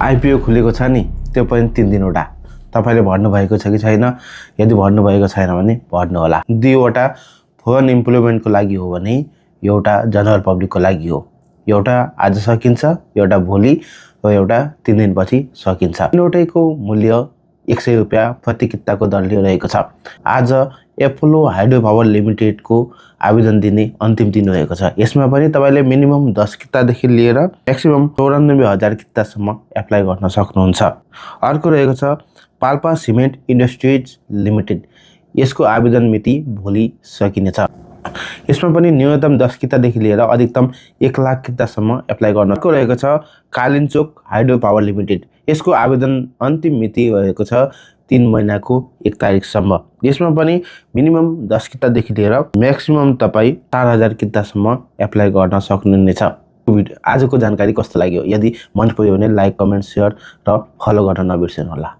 IPO खुलेको छ नि त्यो पनि 3 दिनवटा तपाईले भर्नु भएको छ कि छैन यदि भर्नु भएको छैन भने भर्नु होला दुईवटा फोन इम्प्लिमेन्टको लागि हो भने एउटा जनरल पब्लिकको लागि हो एउटा आज सकिन्छ एउटा भोलि र एउटा 3 दिनपछि सकिन्छ तीनवटैको मूल्य 100 रुपैयाँ प्रति किताको दरले रहेको छ आज एपोलो हाइड्रो पावर लिमिटेड को आवेदन दिने अन्तिम दिन रहेको छ यसमा पनि तपाईले मिनिमम 10 कितादेखि लिएर म्याक्सिमम 94,000 कितासम्म एप्लाई गर्न सक्नुहुन्छ अर्को रहेको छ पाल्पा सिमेन्ट इन्डस्ट्रिज लिमिटेड यसको आवेदन मिति भोलि सकिनेछ यसमा पनि न्यूनतम 10 कितादेखि लिएर अधिकतम 1 लाख कितासम्म एप्लाई गर्नको रहेको छ कालिन्चोक हाइड्रो पावर लिमिटेड यसको आवेदन अन्तिम मिति रहेको छ 3 महिनाको 1 तारिखसम्म यसमा पनि मिनिमम 10 कितादेखि लिएर म्याक्सिमम तपाई 4000 कितासम्म एप्लाई गर्न सक्नुहुनेछ आजको जानकारी कस्तो लाग्यो यदि मन पर्यो भने लाइक कमेन्ट शेयर र फलो गर्न नबिर्सनु होला।